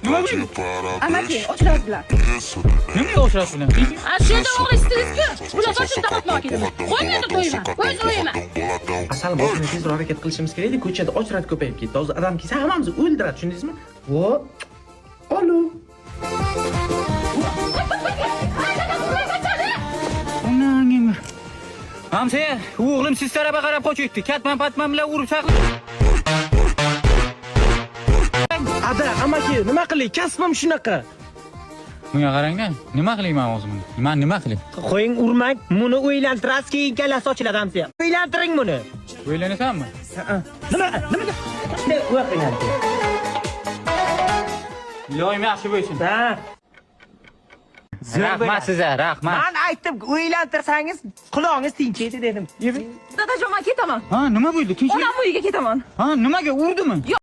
Nima bu? Amaki, ochiladilar. Nimaga o'xshayapti bular? A shu yerda o'g'li istedingiz-ku. Bular sochini tarqatmoq kerak. Qo'ymaydi qo'yma. O'z o'yima. Asal boshini tezroq harakat qilishimiz kerak edi. Ko'chada ochrat ko'payib ketdi. Hozir odam kelsa hammamizni o'ldiradi, tushundingizmi? Vo. Alo. Onangim. Hamsoya, o'g'lim siz tarafa qarab qochibdi. Katman patman bilan urib saqla. Ada, amaki, nima qilay? Kasbim shunaqa. Bunga qarang-da, nima qilayman hozir buni? Man nima qilay? Qo'ying, urmang. Buni o'ylantirasiz, keyin kallasi ochiladi hamsa. O'ylantiring buni. O'ylanasanmi? Nima? Nima? O'qing. Iloyim yaxshi bo'lsin. Ha. Rahmat sizga, rahmat. Man aytdim, o'ylantirsangiz qulog'ingiz tinchiydi dedim. Dadajon, men ketaman. Ha, nima bo'ldi? Tinchlik? Onam uyiga ketaman. Ha, nimaga urdimi?